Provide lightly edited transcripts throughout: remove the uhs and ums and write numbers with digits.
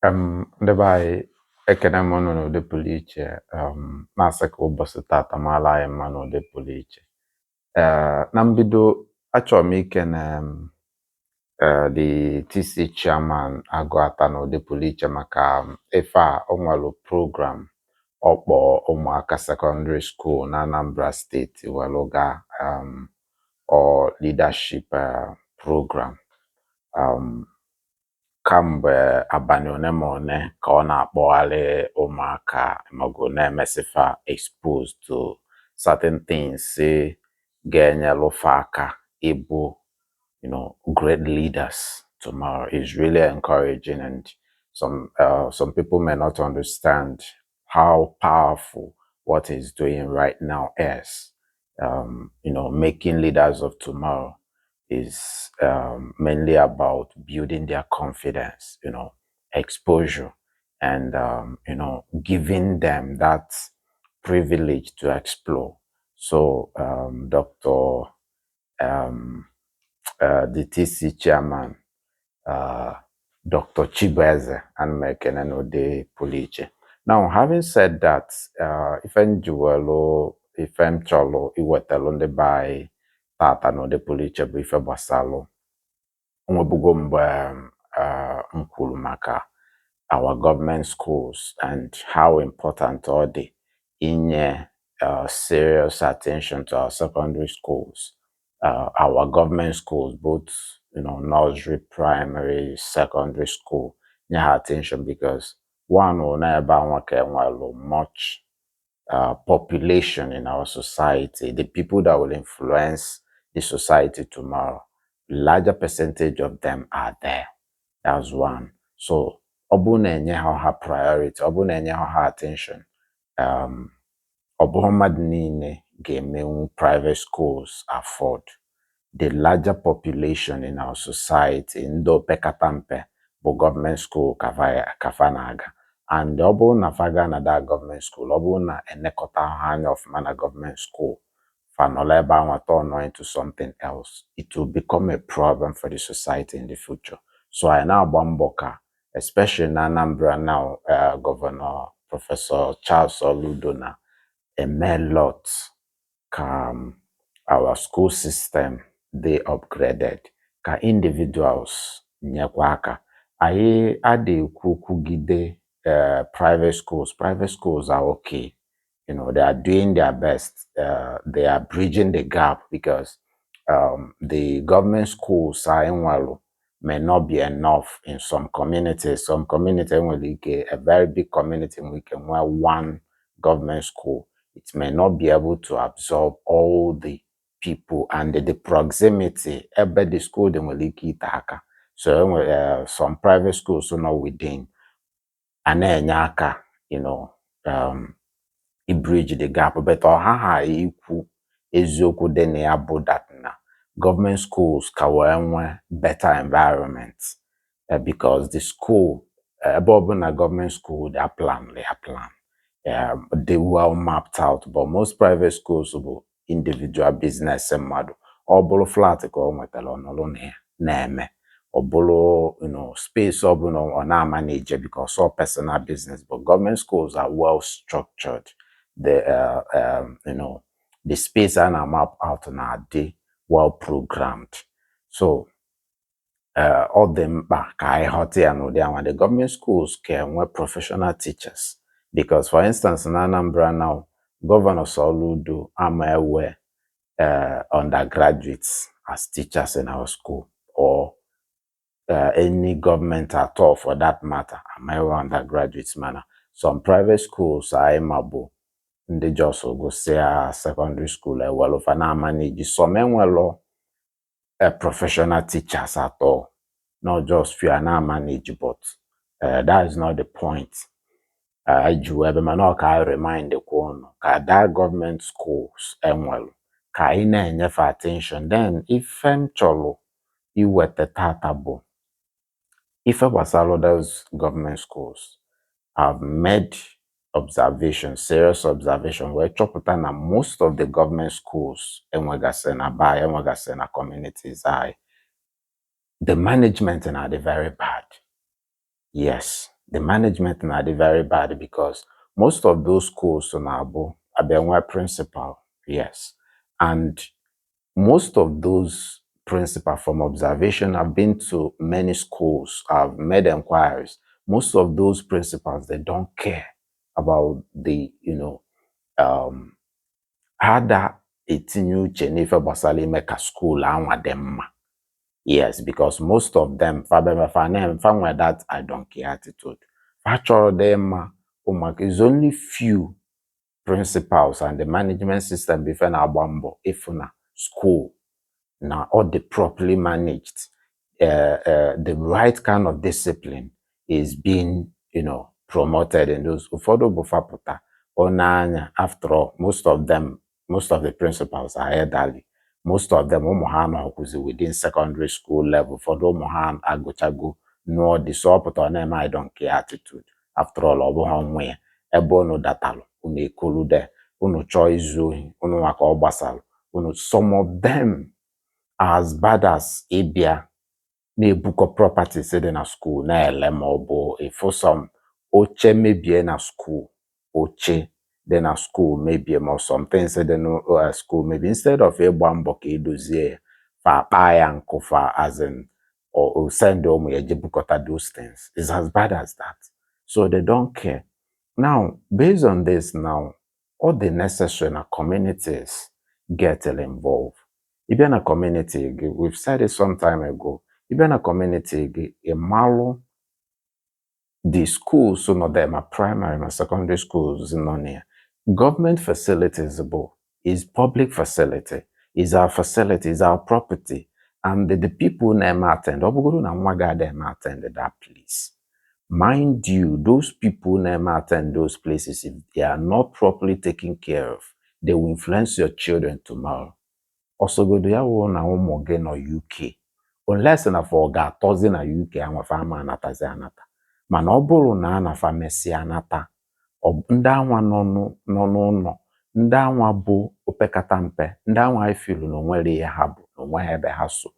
Ndị be anyị, ekene m unu n'ụdị pụrụ iche, na-asị ka ụbọchị tata mara anyị mma n'ụdị pụrụ iche. Ee, na mbido, achọrọ m ikene m the TC chairman Agụata n'ụdị pụrụ iche maka ife a o nwere program ọ kpọọ ụmụaka secondary school na Anambra Steeti welu gaa ọ leadership program. Kamgbe abalị one ma one ka ọ na-akpọgharị ụmụaka maọbụ na-emesifa exposed to certain things si ga-enyelu fa aka ịbụ great leaders tomorrow is really encouraging, and some people may not understand how powerful what he's doing right now is. Making leaders of tomorrow is mainly about building their confidence, exposure, and giving them that privilege to explore. So, Dr. The TC chairman, Dr. Chibueze, ana m ekene n'ụdị pụrụ iche. Now, having said that, ife m ji welu ife m chọrọ iwetalụ ndị be anyị tata n'ụdị pụrụ iche bụ ife gbasalụ onwebugo mgbe m kwuru maka our government schools and how important ọ dị inye serious attention to our secondary schools, our government schools, both nursery, primary, secondary school, nye ha attention because one, wụ na ebe anwa ka enwelu much population in our society, the people that will influence the society tomorrow, larger percentage of them are there. That's one. So ọ bụrụ na enye ha priority, ọ bụrụ na enye ha attention, ọ bụghị mmadụ niile ga-emenwu private schools afford. The larger population in our society, ndị opekata mpe, bụ gọọmenti school ka fa na-aga, and ọ bụrụ na fa gaa na that gọọmenti school, ọ bụrụ na enekọta ha anya ọfụma na gọọmenti school, fa nọrọ ebe ahụ turn into something else, it will become a problem for the society in the future. So anyị na-agba mbọ ka, especially na Anambra now, Governor Professor Charles Soludo na eme lot ka our school system dị upgraded, ka individuals nyekwa aka. Anyị adị ekwu kwugide private schools. Private schools are okay, they are doing their best, they are bridging the gap because the government schools anyị nwere may not be enough in some communities. Some community nwere ike, a very big community nwere ike nwee one government school. It may not be able to absorb all the people, and the proximity ebe the school dị nwere ike ite aka. So enwere some private schools nọ within a na-enye aka bridge the gap, but ọ ha ikwu eziokwu dị na ya bụ that na government schools ka wee nwee better environment, because the school, ebe ọbụla government school, their plan, their plan dị well mapped out, but most private schools bụ individual business mmadụ. Ọ bụrụ flat ka ọ nwetara, ọ nọrọ na ya na-eme, ọ bụrụ space ọbụla ọ na-amanage because all personal business. But government schools are well structured. The you know the space a na-map out na-adị well programmed. So ọ dị mkpa ka anyị ghọta ya n'ụdị anwa. The government schools ka enwe professional teachers because, for instance, na Anambra now, Governor Soludo ama ewe undergraduates as teachers in our school, or any government at all for that matter ama ewe undergraduates. Mana some private schools anyị ma bụ ndị just gụsịa secondary school ewelu fa na-amanage. Some enwelo professional teachers at all, not just few a na-amanage, but that is not the point anyị ji wee bịa, mana ọ ka anyị remind kwa unu ka that government schools enwelu ka anyị na-enyefe attention. Then ife m chọrọ iweta tata bụ ife gbasara those government schools. I've made observation, serious observation, wee chọpụta na most of the government schools enwegasị na be anyị, enwegasị na communities anyị, the management na-adị very bad. Yes, The management na-adị very bad because most of those schools na-abụ abịa nwee principal, yes, and most of those principal, from observation, I've been to many schools, I've made inquiries. Most of those principals, they don't care about the, ha da etinye uche n'ife gbasara ime ka school anwa dị mma. Yes, because most of them, fa bịa fa na fa nwe that "I don't care" attitude. Fa chọrọ dị mma ụmụaka. Is only few principals and the management system bụ ife na-agba mbọ ịfụ na school na ọ dị properly managed, the right kind of discipline is being promoted in those. Ụfọdụ bụ fapụta ọ n'anya. After all, most of them, most of the principals are elderly. Most of them, ụmụ ha anọkwụzi within secondary school level. Ụfọdụ ụmụ ha agụchago nụọ dị, so ọ pụta ọ na-eme "I don't care" attitude. After all, ọ bụghị nwa ya. Ebe unu datalụ, unu ekolu de unu chọọ izu ohi unu nwa ka ọ gbasalụ unu. Some of them are as bad as ịbịa na-ebukọ properties dị na school na-ele, ma ọ bụ ịfụ some oche mebie na school, oche dị na school mebie, ma ọ some things dị na school mebie. Instead of ịgba mbọ ka edozie ya, fa kpaa ya nkụ, fa as in or send ụmụ ya je bukọta those things. It's as bad as that. So they don't care. Now, based on this now, all the necessary na communities get involved. Ị bịa na community gị, we've said it some time ago, ị bịa na community gị, ị malụ the schools nọ there, ma primary ma secondary schools nọ na ya. Government facilities bụ is public facility, is our facility, is our property, and the people na-eme attend. Ọ bụgoro na nwa gị ada eme attend that place, mind you, those people na-eme attend those places, if they are not properly taken care of, they will influence your children tomorrow. Ọsọgodo ya wụ na ụmụ gị nọ UK, unless na fa ọ ga-atọzi na UK anwa, fa ama anatazi anata. Mana ọ bụrụ na a na fa mesịa anata, ndị anwa nọ n'ụlọ, ndị anwa bụ opekata mpe, ndị anwa anyị filu na onwere ihe ha bụ na onwe ha ebe ha so,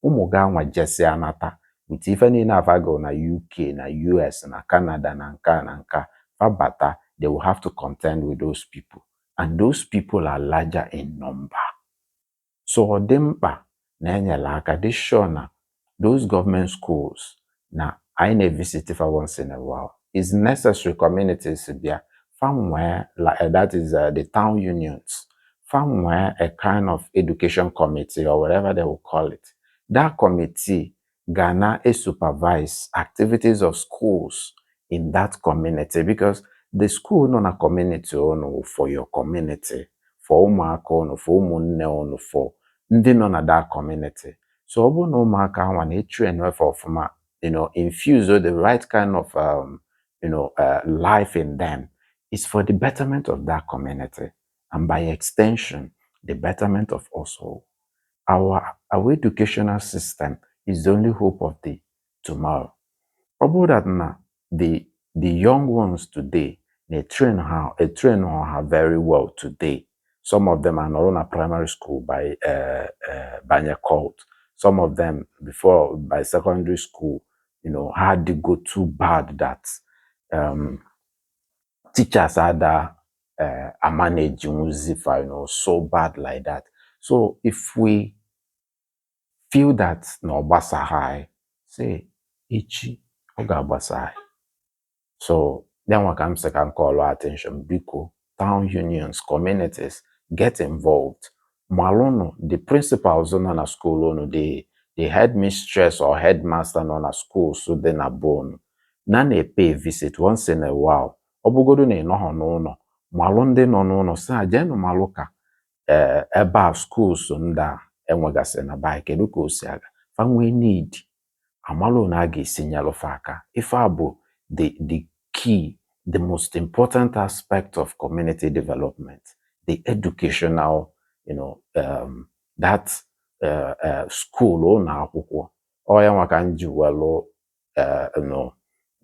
ụmụ gị anwa jesịa anata with ife niile afago na UK, na US, na Canada, na nke a na nke a, fa bata, they will have to contend with those people, and those people are larger in number. So ọ dị mkpa na enyere aka dị sure na those government schools na anyị na-evisit fa once in a while. Is necessary communities bịa fa nwee, like, that is the town unions, fa nwee a kind of education committee or whatever they will call it. That committee ga na supervise activities of schools in that community, because the school nọ na community unu for your community, for ụmụaka unu, for ụmụnne unu, for ndị nọ na that community. So ọ bụrụ na ụmụaka anwa na-etrain efe ọfụma, infuse the right kind of life in them, is for the betterment of that community and, by extension, the betterment of us all. Our educational system is the only hope of the tomorrow. Ọ bụrụ that na the young ones today na-train ha, train ha very well today, some of them anọrọ na primary school by banye cult, some of them before by secondary school, ha go too bad that teachers ada amanage nwuzi fa, so bad like that. So if we feel that na ọ gbasagha anyị, say echi ọ ga-agbasa anyị. So ya nwa ka m sị ka m call attention. Biko, town unions, communities, get involved. Malụnụ the principals nọ na school unu, the headmistress or headmaster nọ na schools dị na be unu, na na-pay visit once in a while. Ọ bụgodu na ị nọghọ n'ụlọ, malụ ndị nọ n'ụlọ sị ha jeenụ malụ ka ee ebe a schools ndị a enwegasị na be anyị, kedu ka o si aga. Fa nwee need, amalụ na a ga-esi nyelụ fa aka. Ife a bụ the key, the most important aspect of community development, the educational, that school, ụlọ akwụkwọ. Ọ ya nwa ka m ji welụ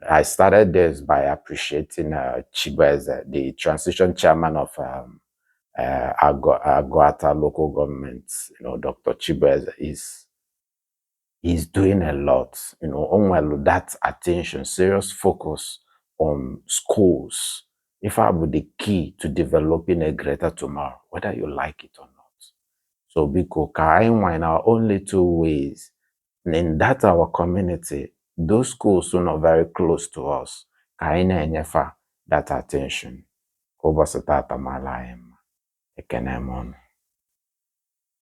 I started this by appreciating Chibueze, the transition chairman of Aguata local government. Dr. Chibueze is He's doing a lot. O nwelu that attention, serious focus on schools. Ife a bụ the key to developing a greater tomorrow, whether you like it or not. So biko, ka anyị nwa in our own little ways in that our community, those schools are not very close to us, ka anyị na-enyefa that attention. Ka ụbọchị tata mara anyị mma. Ekene m unu.